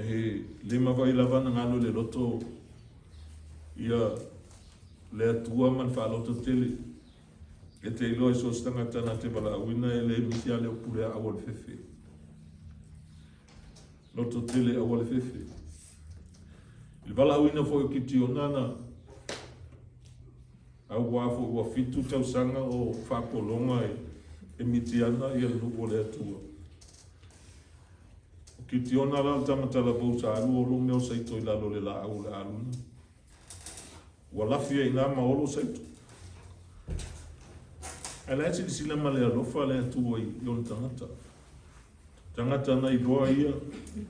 E le mafai lava ona galo i le loto ia le Atua ma le faaaloto tele. E te iloa i so o se tagata na te valaauina e le misi a le upu lea aua le fefe. Loto tele aua le fefe. I le valaauina foi o Kitiona na auā foi ua fitu tausaga o faapologa e Mitiana ia le nuu o le Atua. O Kitiona la o le tama talavou sa alu olo mea o saito i lalo o le laau o le aluna. Ua lafi ai i ina ma olo saito. Ae la e silasila ma le alofa le Atua i ona tagata. Tagata na iloa ia,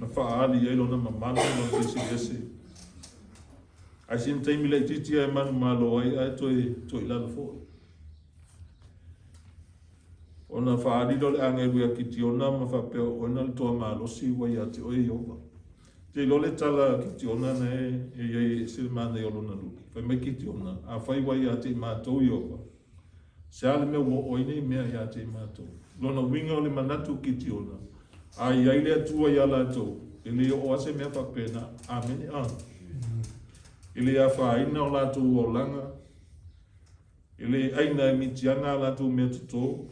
na faaali i ai lona mamalu ma lona eseese. Ae sina taimi laitiiti lava e manumalo ai ae toe toe i lalo foi. Ona faaali lea o le agelu ia Kitiona ma faapea, O oe na o le toa malosi ua ia te oe Ieova. Te iloa le tala a Kitiona na e i ai e ese le manaia o lona luli. Fai mai Kitiona, Afai ua ia te i matou Ieova, se a le mea ua oo ai nei mea ia te i matou? Lona uiga o le manatu o Kitiona, a i ai le Atua ia latou, e le oo lava se mea faapena. Amene. A. E le afaina o latou olaga. E le ʻaina e Mitiana a latou mea totō.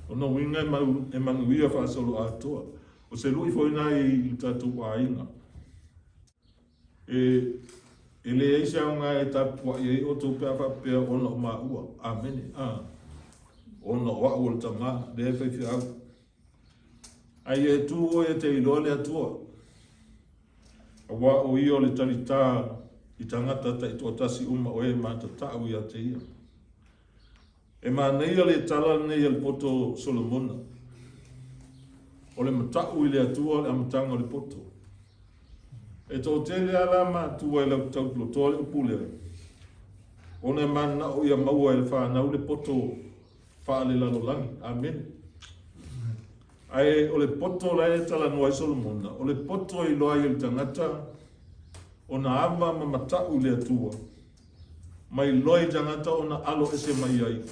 O lona uiga e manuia faasoloatoa. O se luʻi foi lena i lo tatou aiga. E, e leai se aoga e tapuaʻi ai ʻoutou pe a faapea ona o maua. Amene. A. Ona o aʻu o le tamā, lea e faifeau. A ia e tū ʻoe e te iloa le Atua. Aua o ia o le talitā i tagata taitoatasi uma o e matatau ia te ia. E manaia le tala lenei a le poto Solomona, O le mataʻu i le Atua o le amataga o le poto. E toatele lava la matua e lautaulotoa le upu lea, ona e mananao ia maua e le fanau le poto faalelalolagi. Amene. Ae o le poto la e talanoa ai Solomona, o le poto e iloa ai e le tagata ona ava ma mataʻu i le Atua, ma iloa i tagata ona alo ese mai ai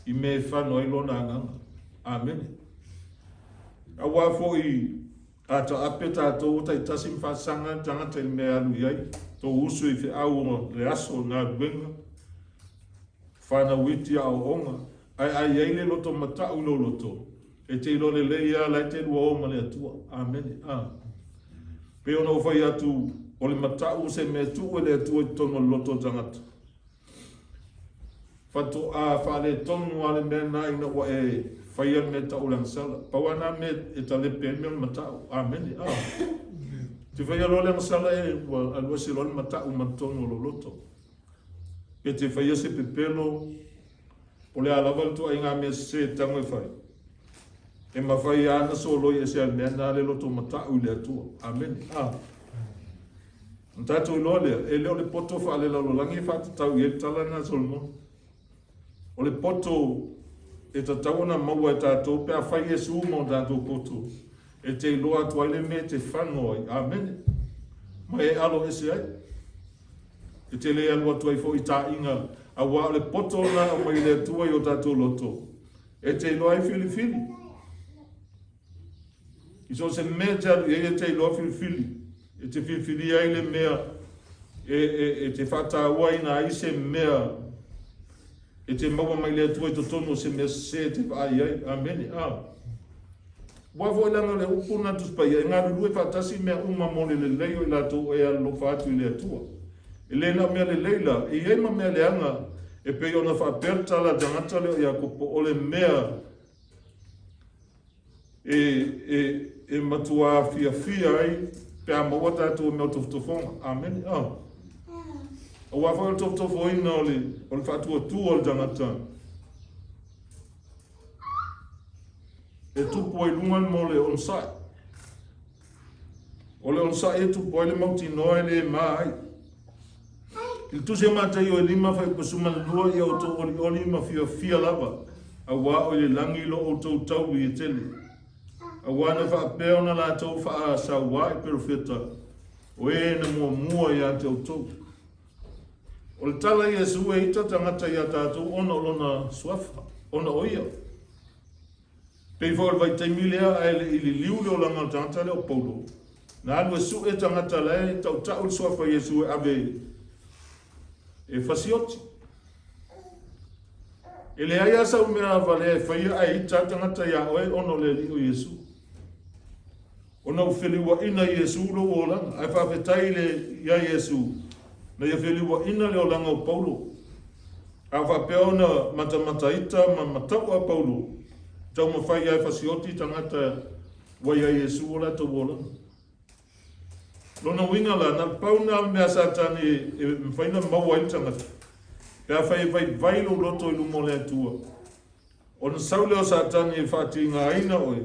i mea e fano ai lona agaga. Amene. Auā foi a taape tatou o taitasi ma faasaga le tagata i le mea e alu i ai, tou usu i feau o le aso o galuega, Whanau iti aoaoga, ae a i ai le loto mataʻu i lou loto, e te iloa lelei a la e te lua o ma le Atua. Amene. A. Pei ona ou fai atu, o le mataʻu o se mea tuu e le Atua i totonu o le loto o le tagata. Faatoa faaletonu a le mea na ina ua e faia le mea tau o le agasala. Pau a na mea e talepe ai le mea o le mataʻu. Amene. A. Te faia loa le agasala e ua alu ese loa le mataʻu ma totonu o lou loto. E te faia se pepelo, o le a lava le tuaiga mea sese e tago e fai. E mafai lava ona soloi ese a le mea na le loto mataʻu i le Atua. Amene. A. Ona tatou iloa lea, e le o le poto faalelalolagi e faatatau i ai le tala lena a Solomona. O le poto e tatau ona maua e tatou pe a fai Iesu ma o tatou poto, e te iloa atu ai le mea e te fano ai. Amene. Ma e alo ese ai. E te le alu atu ai foi i taʻiga, auā o le poto lena e aumai e le Atua i o tatou loto, e te iloa ai filifili. I so o se mea e te alu i ai e te iloa filifili, e te filifilia ai le mea e, e, e te faatauaina ai se mea e te maua mai le Atua i totonu o se mea sese e te vaai ai. Amene. A. Ua foi leaga o le upu na Tusi Paia, e galulue faatasi mea uma mo le lelei o i latou e alolofa atu i le Atua. E le na o mea lelei la, e i ai ma mea leaga, e pei ona faapea le tala a le tagata lea o Iakopo, o le mea e, e, e matuā fiafia ai pe a maua tatou i mea o tofotofoga. Amene. A. Aua foi o le tofotofoina o le, o le faatuatua o le tagata e tupu ai luga le mea o le onosai. O le onosai e tupu ai le mautinoa e le ma ai. I le Tusi a Mataio e lima fuaiupu 12, ia outou olioli ma fiafia lava, auā o i le lagi lo outou taui e tele. Auā na faapea ona latou faasauā i perofeta, o e na muamua ia te outou. O le tala a Iesu e ita tagata iā tatou ona o lona suafa, ona o ia. Pei foi o le vaitaimi lea ae le i liliu le olaga o le tagata lea o Paulo. Na alu e suʻe tagata la e taʻutaʻu le suafa o Iesu e ave e fasioti. E leai lava sau mea valea e faia ae ita lava le tagata iā oe ona o le Alii o Iesu. Ona ua feliuaʻina e Iesu lou olaga. Ae faafetai i le iā Iesu na ia feliuaʻina le olaga o Paulo. A o faapea ona matamataita ma mataua Paulo, taumafai ia e fasioti tagata ua iā Iesu o latou olaga. Lona uiga la, na o le pau na o le mea a Satani e mafai ona maua ai le tagata, pe afai e vaivai lou loto i luma o le Atua, ona sau lea o Satani e faatigaina oe,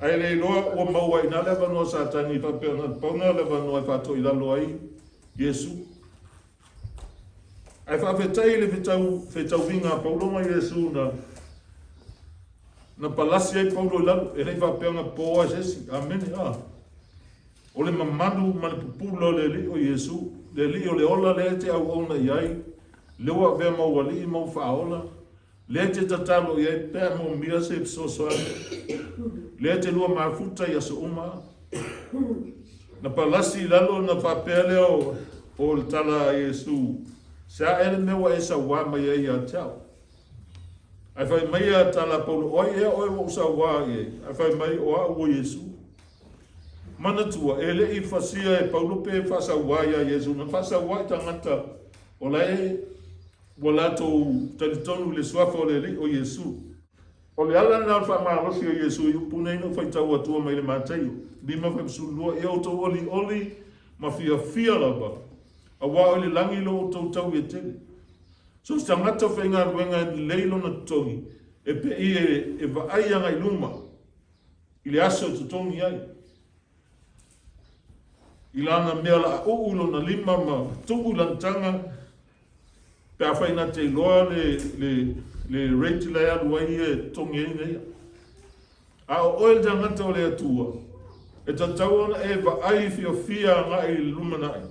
ae le iloa ua maua ai i ina le avanoa o Satani e faapea na o le pau na o le avanoa e faatoilalo ai Iesu. Ae faafetai i le fetau, fetauiga a Paulo ma Iesu na, na palasi ai Paulo i lalo, e le i faapea na poa e se isi. Amene. A. O le mamalu ma le pupula o le Alii o Iesu, le Alii o le ola lea e te auauna i ai, lea ua avea ma ou Alii ma ou Faaola, Lea e te tatalo i ai pe a moomia se fesoasoani. Lea e te lua mafuta i aso uma. Na palasi i lalo ona faapea lea o, o le tala a Iesu, Se a ea le mea ua e sauā mai ai ia te au? Ae fai mai a tala a Paulo, O ai ea oe ua ou sauā i ai? Ae fai mai, O au o Iesu. Manatua, e le i fasia e Paulo pe faasauā iā Iesu, na faasauā i tagata o la e Ua latou talitonu i le suafa o le Alii o Iesu. O le ala lena o le faamalosi o Iesu i upu nei na ou faitau atua mai le Mataio 5:12, Ia outou olioli ma fiafia lava, auā o i le lagi lo outou taui e tele. So se tagata faigaluega e lelei lona totogi, e pei e vaai agai luma i le aso e totogi ai. I lana mea laauu i lona lima ma tuu i lana taga, pe afai na te iloa le, le, le rate la e alu ai ia e totogi ai nei. A o oe le tagata o le Atua, e tatau ona e vaai fiafia agai i le lumanai.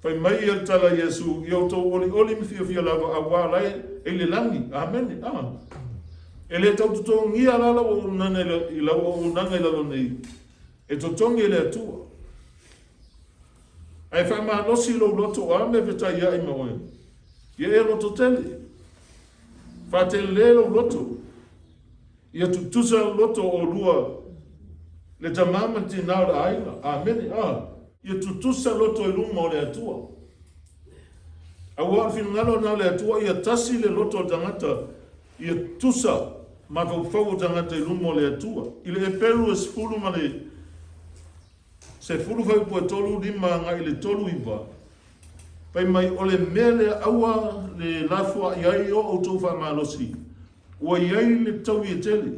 Fai mai ia le tala a Iesu, Ia outou olioli ma fiafia lava, auā la e i le lagi. Amene. A. E le tau totogia la lau auaunaga i lau auaunaga i lalo nei, e totogi e le Atua. Ae faamalosi lou loto o a mea fetaiai ma oe, ia e lototele. Faatelele lou loto. Ia tutusa loto o olua le tama ma le tina o le aiga. Amene. A. Ia tutusa loto i luma o le Atua. Aua o le finagalo lena o le Atua, ia tasi le loto o le tagata, ia tutusa mafaufau o tagata i luma o le Atua. I le Eperu e sefulu ma le sefulu fuaiupu e tolu lima agai i le tolu iva, fai mai, O le mea lea aua le lafoai ai o outou faamalosi, Ua i ai le taui e tele,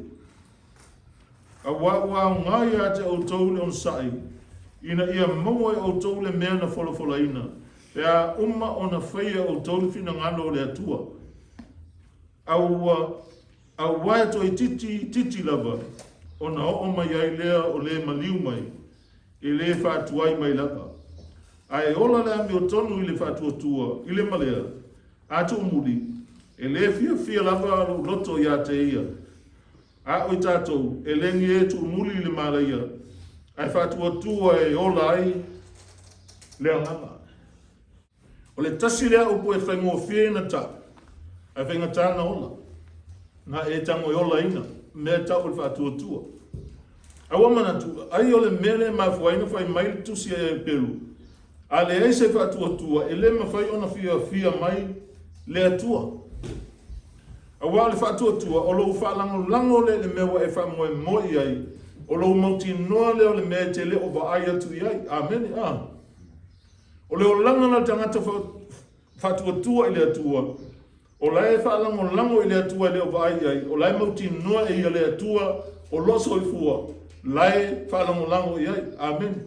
auā ua aoga ia te outou le onosai, ina ia maua e outou le mea na folafolaina, pe a uma ona fai e outou le finagalo o le Atua. Aua, auā e toeitiiti itiiti lava ona oo mai ai lea o le maliu mai, e le faatuai mai lava. Ae ola le amiotonu i le faatuatua i le malea, a tuumuli, e le fiafia lava lou loto iā te ia. A o i tatou, e leni e tuumuli i le malaia, ae faatuatua e ola ai le agaga. O le tasi lea upu e faigofie ona tau, ae faigata ona ola. Na e tago e olaina mea e tau o le faatuatua. A ua manatu, ai o le mea lea e mafua ai ona fai mai le tusi a Eperu, a leai se faatuatua, e le mafai ona fiafia mai le Atua. Aua o le faatuatua, o lou faalagolago lea i le mea ua e faamoemoe i ai, o lou mautinoa lea o le mea e te le o vaai atu i ai. Amene. A. O le olaga la o le tagata faatuatua i le Atua, o la e faalagolago i le Atua e le o vaai i ai, o la e mautinoa e ia le Atua o lo o soifua, la e faalagolago i ai. Amene.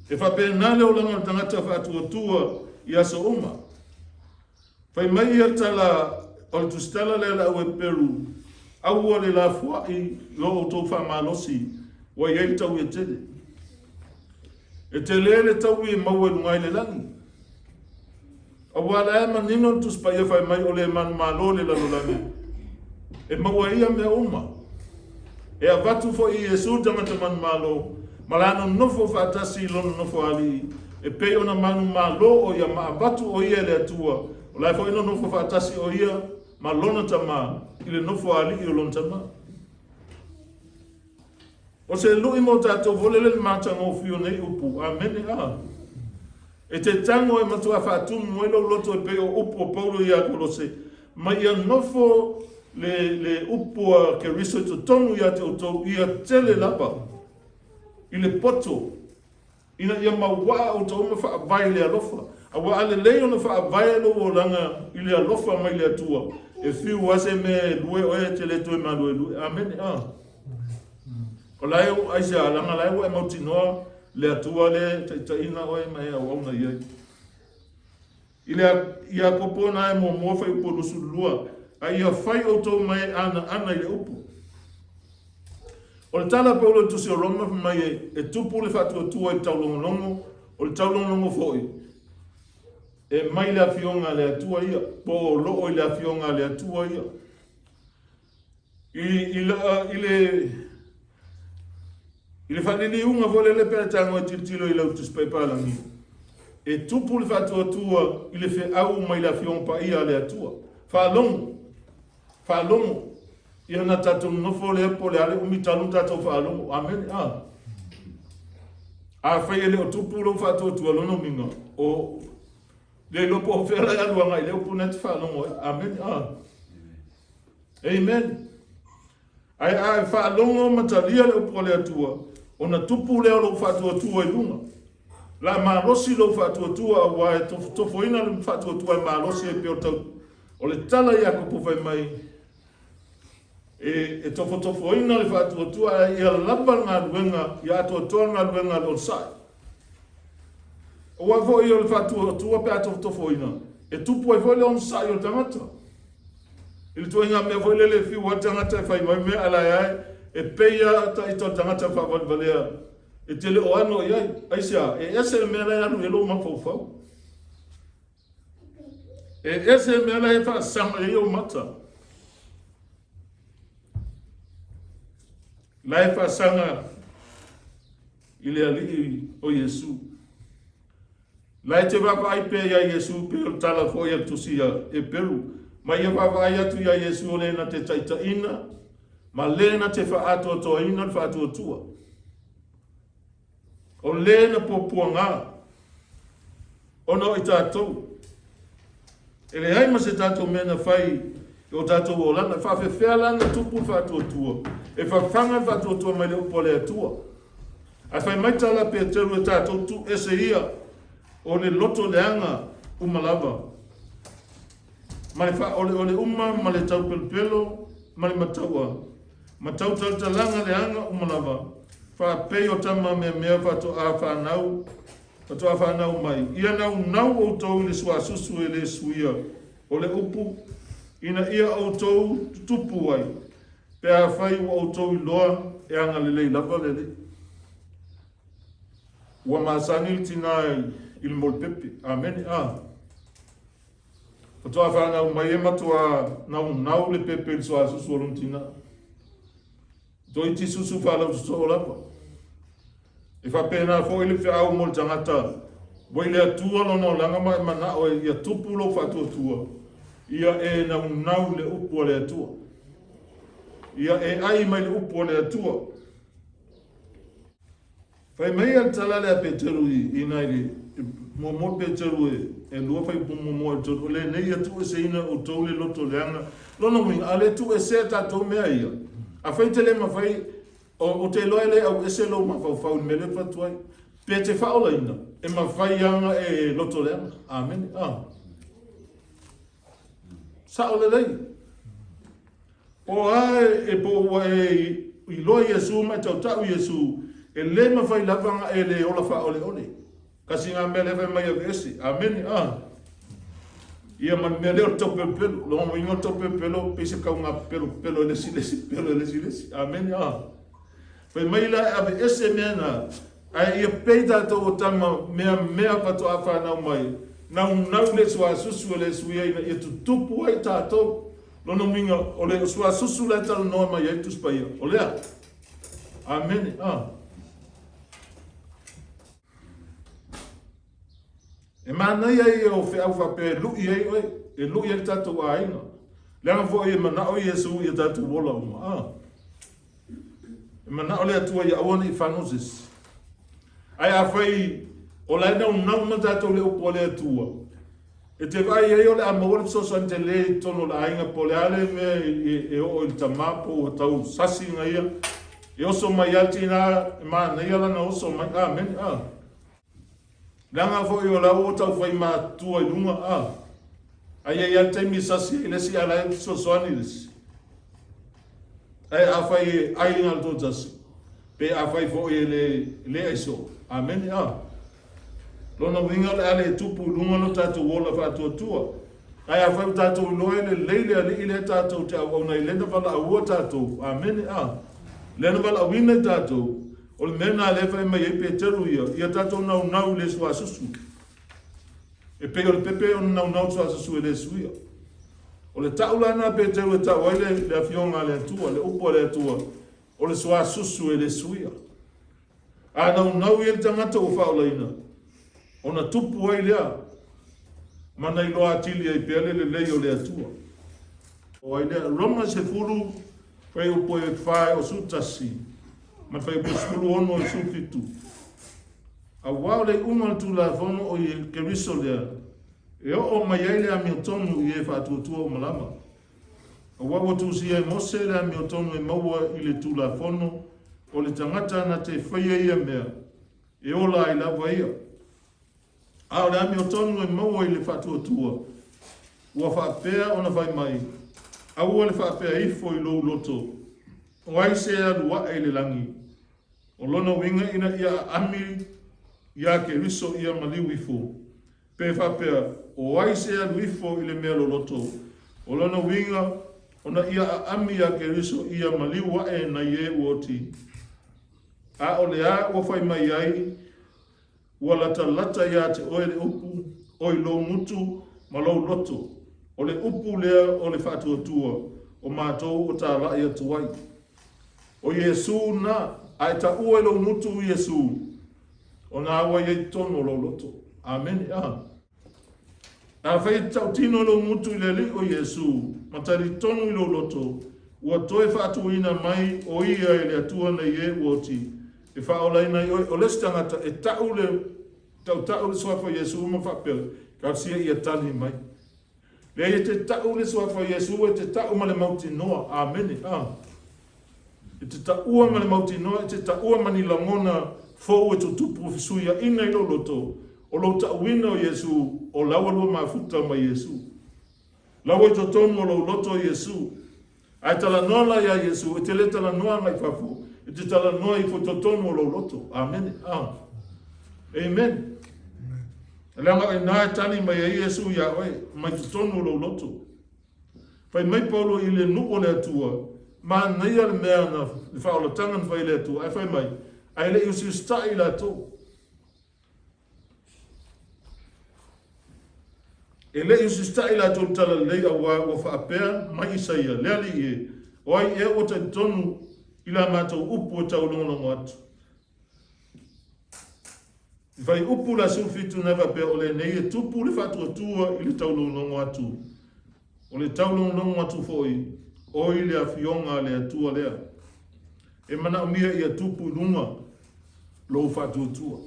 E faapena le olaga o le tagata faatuatua i aso uma. Fai mai ia le tala o le tusitala lea a le au Heperu, Aua le lafoai lo outou faamalosi, ua i ai le taui e tele. E tele le taui e maua i luga i le lagi. Aua la e manino le Tusi Paia fai mai o le manumalo le lalolagi, e maua ai ia mea uma. E avatu foi e Iesu tagata manumalo, ma la nonofo faatasi i lona nofoalii, e pei ona manumalo o ia ma avatu o ia e le Atua, o la e foi nonofo faatasi o ia ma lona Tama i le nofoalii o lona Tama. O se lui mo tatou foi lele le matagofie o nei upu. Amene. A. E te tago e matua faatumu ai lou loto e pei o upu o Paulo ia Kolose, ma ia nofo le, le upu a Keriso i totonu ia te outou, ia tele lava i le poto ina ia mauaa outou ma faavae i le alofa. Aua a lelei ona faavae lou olaga i le alofa mai le Atua, e fiu lava se mea e lue oe e te le toe maluelue. Amene. A. O la e aisea, leaga la e ua e mautinoa le Atua lea e taitaiina oe ma e auauna i ai. I le Iakopo na e muamua fuaiupu 22, a ia fai outou ma e anaana i le upu. O le tala a Paulo i le tusi o Roma fai mai e, e tupu le faatuatua i le taulogologo, o le taulogologo foi e mai le afioga a le Atua ia, po o loo i le afioga a le Atua ia. I, i, i le I le faaliliuga foi lele pe a tago e tilotilo i lau Tusi Paipalagi, e tupu le faatuatua i le feau mai le Afioga Paia a le Atua. Faalogo! Faalogo! Ia na tatou nonofo lea po o le a le umi talu ona tatou faalogo. Amene. A. Afai e le o tupu lou faatuatua, lona uiga, o le iloa po o fea la e alu agai i le upu na e te faalogo ai. Amene. A. Amen. Ae a e faalogo ma talia le upu a le Atua, ona tupu lea o lou faatuatua i luga. La malosi lou faatuatua aua e tofotofoina le faatuatua e malosi e pei o tau o le tala ia Iakopo fai mai e, e tofotofoina le faatuatua ae ia lava le galuega, ia atoatoa le galuega a le onosai. Aua foi o le faatuatua pe a tofotofoina, e tupu ai foi le onosai o le tagata. I le ituaiga mea foi lele e fiu ai le tagata e fai mai mea ae la e ae, e pei lava ita o le tagata faavalevalea e te le o ano i ai. Aisea? E ese le mea la e alu i ai lou mafaufau. E ese le mea la e faasaga i ai ou mata. La e faasaga i le Alii o Iesu. La e te vaavaai pea iā Iesu pei o le tala foi a le tusi a Eperu, ma ia vaavaai atu iā Iesu o le na te taitaiina ma le na te faaatoatoaina le faatuatua. O le na puapuagā ona o i tatou. E leai ma se tatou mea na fai i o tatou olaga. E faafefea la na tupu le faatuatua? E fafaga le faatuatua mai le upu a le Atua. Ae fai mai tala a Peteru e tatou tu ese ia o le loto leaga uma lava. Ma le faaoleole uma ma le taupelopelo ma le mataua, ma tautalutalaga leaga uma lava, faapei o tama meamea faatoa fanau Faatoa fanau mai, ia naunau outou i le suasusu e le suia o le upu, ina ia outou tutupu ai, pe afai ua outou iloa e agalelei lava le Alii. Ua masani le tinā i le molepepe. Amene. A. Faatoa fanau mai e matuā naunau le pepe i le suasusu o lona tinā. Toeiti susu faalautoto lava. E faapena foi le feau mo le tagata ua i le Atua lona olaga ma e manao e ia tupu lou faatuatua, ia e naunau i le upu a le Atua. Ia e ai mai le upu a le Atua. Fai mai a le tala lea a Peteru i ina i le muamua Peteru e lua fuaiupu muamua i le tolu, o lenei ia tuueseina outou le loto leaga. Lona uiga, a le tuuesea tatou mea ia, afai te le mafai, ou te iloa e le auese lou mafaufau i le mea lea e fai atu ai. Pe te faaolaina, e mafai lava ona e loto leaga. Amene. A. Sao lelei. O a e po ua e iloa Iesu ma e tautau Iesu, e le mafai lava ona e le ola faaoleole. Kasi nga mea lea fai mai aveese. Amene. A. Ia ma le mea lea o le taupelopelo. Lona uiga o le taupelopelo, pei se kauga pelopelo e le isi le isi, pelo e le isi le isi. Amene. A. Fai mai la e aveese mea na, ae ia pei tatou o tama meamea faatoa fanau mai, naunau le suasusu e le suia ina ia tutupu ai tatou. Lona uiga, o le suasusu la e talanoa mai ai le Tusi Paia, o lea. Amene. A. E manaia ia o feau faapea e lu'i ai oe, e lu'i ai le tatou aiga. Leaga foi e manao Iesu ia tatou ola uma. A. E manao le Atua ia aua ne i fano se isi. Ae afai o la e naunau uma tatou i le upu a le Atua, e te vaai ai o le a maua le fesoasoani tele i totonu o le aiga po o le a le mea e oo i le tama po ua tau sasi na ia, e oso mai lava le tina e manaia lana oso mai. Amene. A. Leaga foi o la ua tau fai matua i luga, a. Ae i ai lava le taimi e sasi ai le isi ae la e fesoasoani le isi. Ae afai e ai na o le toatasi, pe afai foi e le, le ai soo, amene, a. Lona uiga o le a le tupu i luga lo tatou ola faatuatua. Ae afai ua tatou iloa e lelei le Alii lea tatou te auauna ai, lea na valaauina tatou, amene, a. Lea na valaauina i tatou, O le mea lena lea e fai mai ai Peteru ia, ia tatou naunau i le suasusu. E pei o le pepe ona naunau le suasusu e le suia. O le tau la lena a Peteru e tau ai le, le afioga a le Atua, le upu a le Atua, o le suasusu e le suia. A naunau ia le tagata ua faaolaina, ona tupu ai lea, ma na iloa atili ai pea le lelei o le Atua. O ai lea? Roma 10, fuaiupu e 4 e o 11 ma le fuaiupu 16 e 17. Aua o le iuga o le Tulafono o i Keriso lea, e oo mai ai le amiotonu i e faatuatua uma lava. Aua ua tusia e Mose le amiotonu e maua i le Tulafono, o le tagata na te faia ia mea, e ola ai lava ia. A o le amiotonu e maua i le faatuatua, ua faapea ona fai mai, Aua le faapea ifo i lou loto, o ai se alu ae i le lagi? O lona uiga ina ia aami iā Keriso ia maliu ifo. Pe faapea, o ai se alu ifo i le mea loloto? O lona uiga ona ia aami iā Keriso ia maliu ae nai e ua oti. A o le a ua fai mai ai? Ua latalata iā te oe le upu, oi lou gutu ma lou loto, o le upu lea o le faatuatua o matou o tālaʻi atu ai. ʻO Iesū na, a e taʻua i lou gutu Iesū, o nā ua i ai totonu o lou loto. Amene. A. Afai e te tautino i lou gutu i le Alii o Iesū, ma talitonu i lou loto, ua toe faatuina mai ʻo Ia e le Atua nei e ua oti, e faaolaina ai oe. O le isi tagata e ta'u le ta'uta'u le suafa o Iesū ma faapea, Talosia ia tali mai. Leai, e te ta'u le suafa o Iesū, e te ta'u ma le mautinoa. Amene. A. E te ta'ua ma le mautinoa, e te ta'ua ma ni lagona fou e tutupu fesuiaʻina i lou loto, o lou ta'uina o Iesū, o la ua lua mafuta ma Iesū. La ua i totonu o lou loto Iesū. A e talanoa la iā Iesū, e te le talanoa agai fafo, e te talanoa ifo i totonu o lou loto. Amene. A. Amen. Leaga o inā e tali mai ai Iesū iā oe, mai totonu o lou loto. Fai mai Paulo i le nuu o le Atua, manaia le mea na, le faaolatanga na fai e le Atua, ae fai mai, ae le i usiusitaʻi latou. E le i usiusitaʻi latou i le talalelei auā ua faapea mai Isaia, Le Alii e, o ai ea ua talitonu i la matou upu e taulogologo atu? I fai upu la 17 na faapea o lenei e tupu le faatuatua i le taulogologo atu. O le taulogologo atu foi, oi le afioga a le Atua lea. E manaomia ia tupu i luga lou faatuatua.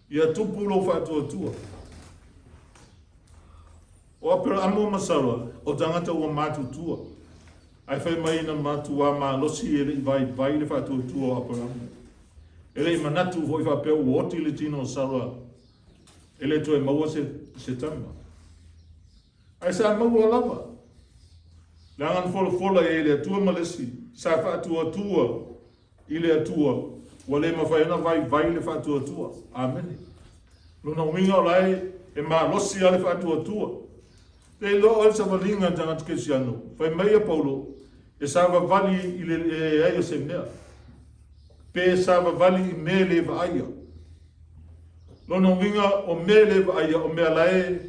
Ia tupu lou faatuatua. O Aperahama ma Sara, o tagata ua matutua. Ae fai mai na matuā malosi e le i vaivai le faatuatua o Aperahama. E le i manatu foi faapea ua oti le tino o Sara e le toe maua se, se tama. Ae sa maua lava. Leaga na folafola i ai le Atua ma le isi, sa faatuatua i le Atua, ua le mafai ona vaivai le faatuatua. Amene. Lona uiga o la e, e malosi lava le faatuatua. Le iloa oe le savaliga a le tagata kerisiano, fai mai ia Paulo, e savavali i le leai o se mea, pe savavali i mea le vaaia. Lona uiga o mea le vaaia, o mea la e,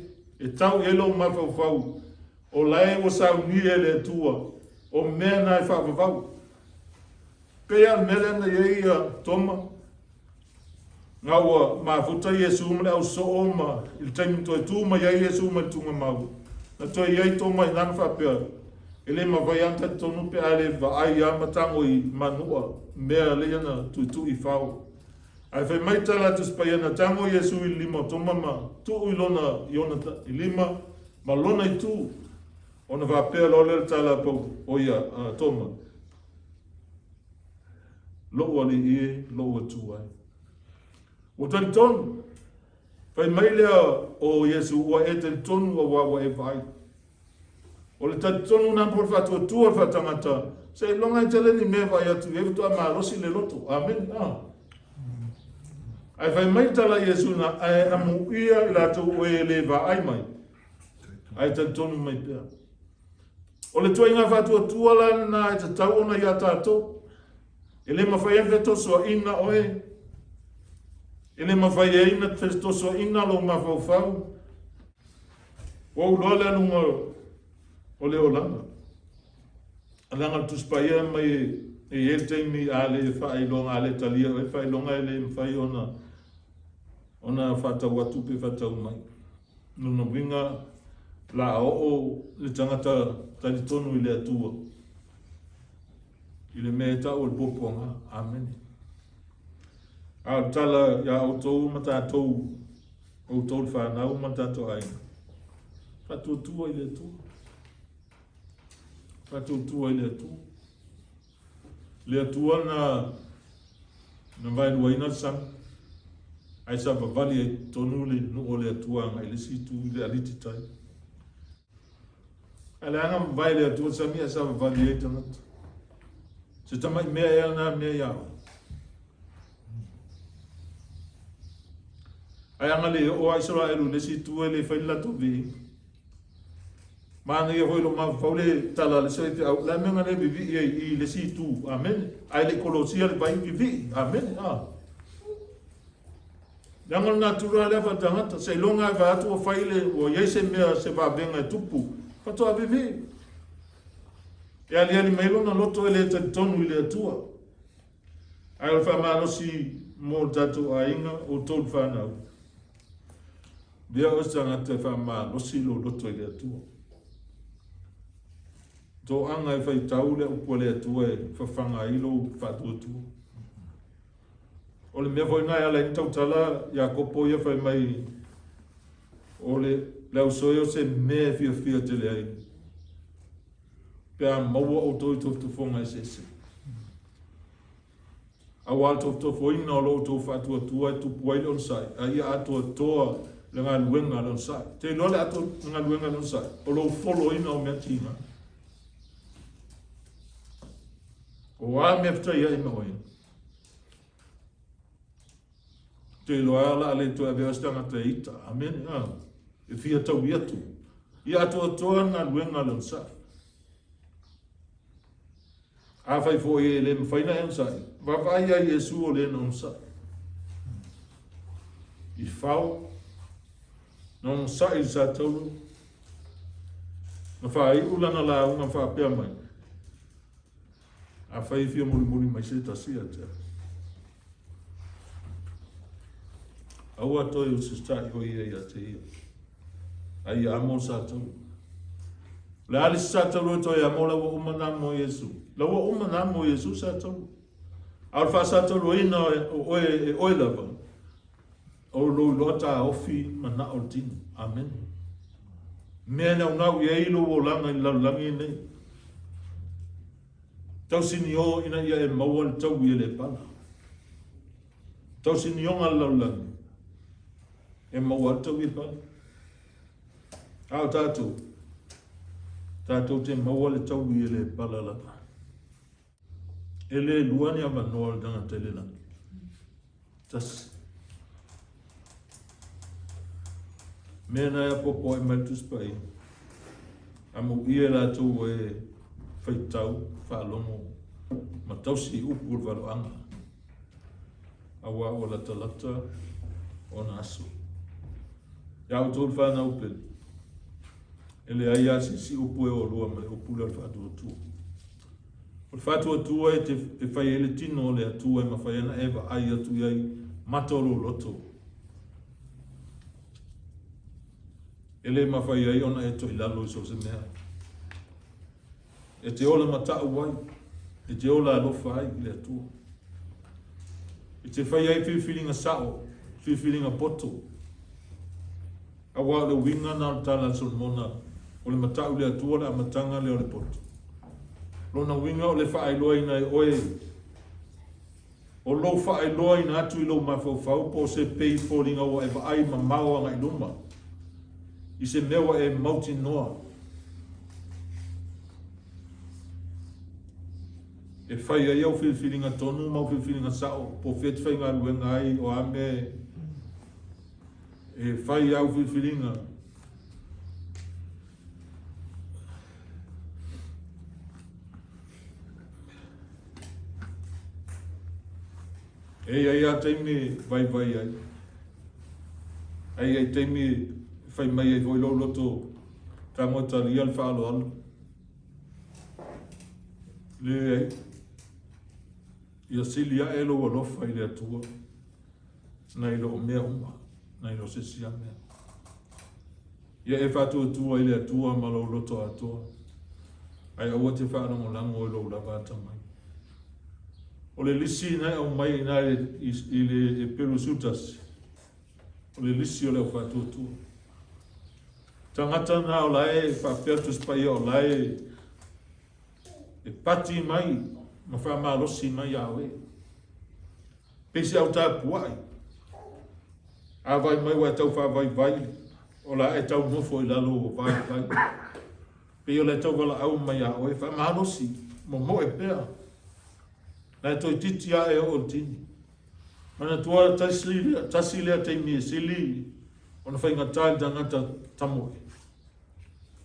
e tau i ai lou mafaufau, o la e ua saunia e le Atua, o mea na e faavavau. Pei lava o le mea lea na i ai ia Toma, na ua mafuta Iesu ma le au soo ma i le taimi na toe tu mai ai Iesu mai le tuugamau, na toe i ai Toma i ina ma faapea, E le mafai lava ona talitonu pe a le vaai lava ma tago i manua mea lea na tuitui i fao. Ae fai mai tala a Tusi Paia, na tago Iesu i le lima o Toma ma tuu i lona i ona lima ma lona itu, ona faapea loa lea o le tala a Paulo, o ia, a Toma, Lou Alii e, lou Atua e. Ua talitonu, fai mai lea o Iesu, ua e talitonu auā ua e vaai. O le talitonu lena po o le faatuatua o le faatagata, seiloga e tele ni mea e vaai atu i ai faatoa malosi le loto. Amene. A. Ae fai mai le tala a Iesu na, ae amuia i latou o e le vaai mai, ae talitonu mai pea. O le tuaiga faatuatua la lena e tatau ona ia tatou. E le mafai ai fetosoaina oe, e le mafai ai na fetosoaina lou mafaufau. Ua ou iloa le aluga o le olaga. Leaga le Tusi Paia mai e i ai le taimi a le faailoga, a le talia oe le faailoga e le mafai ona ona faatau atu pe faatau mai. Lona uiga, la a oo le tagata talitonu i le Atua i le mea e tau o le puapuaga. Amene. A o le tala iā outou ma tatou, outou le fanau ma le tatou aiga, faatuatua i le Atua. Faatuatua i le Atua. Le Atua na na vaeluaina le sami, ae savavali ai totonu le nuu o le Atua agai i le isi itu i le aliti tai. Ae leaga mavae le Atua le sami ae savavali ai tagata. Se tamai mea ea lena mea ia oe. Ae ana le oo a Isaraelu i le isi itu e le fai le latou viiga. Manaia foi lou mafaufau le tala a le isi faifeau, o le a le mea na le vivii ai i i le isi itu? Amene. Ae le i kolosia le vai, vivii. Amene. A. Leaga o le natura lea faatagata, seiloga e vaai atu ua fai le, ua i ai se mea, se vavega e tupu, faatoa vivii. E aliali mai lona loto e le talitonu i le Atua. Ae o le faamalosi mo le tatou aiga, outou le fanau. Lea oe se tagata e faamalosi lou loto i le Atua. Toaga e faitau le upu a le Atua e fafaga ai lou faatuatua. O le mea foi lena e ala ai ona tautala Iakopo ia fai mai o le, le ausoe o se mea e fiafia tele ai pe a maua outou i tofotofoga eseese. Aua le tofotofoina o lo outou faatuatua e tupu ai le onosai, a ia atoatoa le galuega a le onosai. Te iloa le atoa le galuega a le onosai, o lou foloina o mea tiga. O a mea fetaiai ma oe? Te iloa o le a le toe avea se tagata e ita. Amene. A. E fia taui atu. Ia atoatoa le galuega a le onosai. Afai foi e le mafai na e onosai, vaavaai ia Iesu o le na onosai. I fao, na onosai i le satauro, na faaiu lana lauga faapea mai, Afai e fia mulimuli mai se tasi ia te au. Aua toe usitai o ia ia te ia. A ia amo le satauro. O le a le isi satauro e toe amo la ua uma na amo e Iesu. La ua uma na amo e Iesu satauro. A o le faasatauroina o oe e oe lava, o lou iloa taofi manao o le tino. Amene. Mea e naunau i ai lou olaga i le lalolagi lenei. Tausinio ina ia e maua le taui e le pala. Tausinioga le lalolagi e maua ai le taui e pala. A o tatou, tatou te maua le taui e le pala lava. E le lua ni avanoa o le tagata i le lagi. Tasi. Mea na e apoapoai mai le Tusi Paia. Amuia i latou e faitau, faalogo ma tausi i upu o le valoaga. Aua ua latalata ona aso. Ia outou le fanau pele, e leai lava se isi upu e olua ma le upu lea o le faatuatua. O le faatuatua e te e fai ai le tino o le Atua e mafai ana e vaai atu i ai mata o lou loto. E le mafai ai ona e toilalo i so o se mea. E te ola mataʻu ai, e te ola alofa ai i le Atua. E te fai ai filifiliga sao, filifiliga poto. Aua o le uiga na o le tala a Solomona, o le mataʻu i le Atua le amataga lea o le poto. Lona uiga o le faailoaina e oe o lou faailoaina atu i lou mafaufau po o se pei foliga ua e vaai mamao agai luma i se mea ua e mautinoa e fai ai au filifiliga tonu ma au filifiliga sao po o fea e te faigaluega ai o a mea e fai au filifiliga. E i ai a taimi e vaivai ai. Ae i ai taimi e fai mai ai foi lou loto tago e talia le faaaloalo. Leai. Ia sili ae lou alofa i le Atua nai lo mea uma, nai lo se isi lava mea. Ia e faatuatua i le Atua ma lou loto atoa, ae aua te faalagolago i lou lava atamai. O le lisi na e aumai i ina i le Eperu 11, o le lisi o le au faatuatua. Tagata na o la e faapea le Tusi Paia o la e e pati mai ma faamalosi mai ia oe. Pei se au tapuai. A vai mai ua e tau faavaivai, o le a e tau nofo i lalo ua vaivai. Pei o le tau valaau mai ia oe, faamalosi, momoe pea. Na e toeitiiti lava e oo i le tini. Manatua tasi lea, tasi lea taimi e sili ona faigata i le tagata tamoe.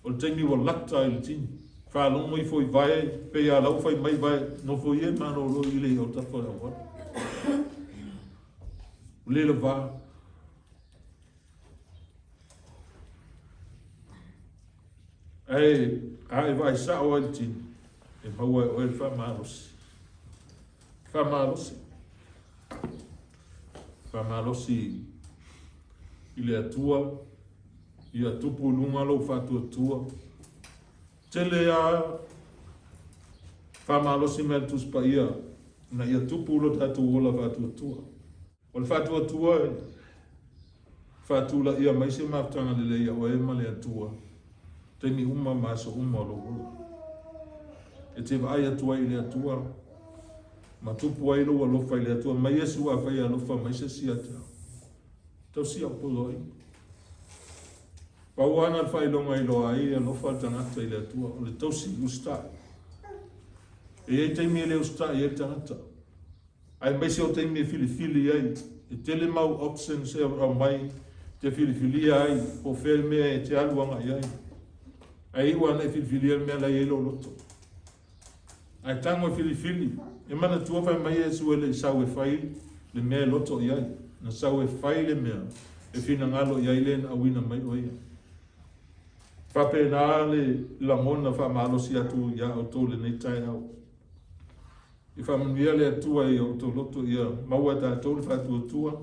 O le taimi ua lata i le tini. Faalogo ifo i vae, pei a lau fai mai vae, nofo ia e malolo i le i autafa o le auala. Ua le lava. Ae a e vaai sao ai i le tini, e maua e oe le faamalosi. Faamalosi. Faamalosi i le Atua, ia tupu i luga lou faatuatua. Tele lava faamalosi mai a le Tusi Paia ina ia tupu lo tatou ola faatuatua. O le faatuatua e faatulaia mai se mafutaga lelei ia oe ma le Atua, taimi uma ma aso uma o lou ola. E te vaai atu ai i le Atua ma tupu ai lou alofa i le Atua. Mai Iesu afai e alofa mai se isi ia te au. Tausia au poloaiga. Pau lava na le faailoga e iloa ai e alofa le tagata i le Atua, o le tausi usitai. E i ai taimi e le usitai ai le tagata. Aemaise o taimi e filifili ai, e tele mau options e aumai te filifilia ai po o fea le mea e te alu agai ai. Ae iu lava ina e filifilia le mea la e i ai lou loto. Ae tago e filifili, e manatua fai mai Iesu e le i sau e fai le mea e loto i ai, na sau e fai le mea e finagalo i ai le na auina mai o ia. Faapena le lagona faamalosi atu iā outou i lenei taeao. I faamanuia le Atua i o outou loto ia maua e tatou le faatuatua.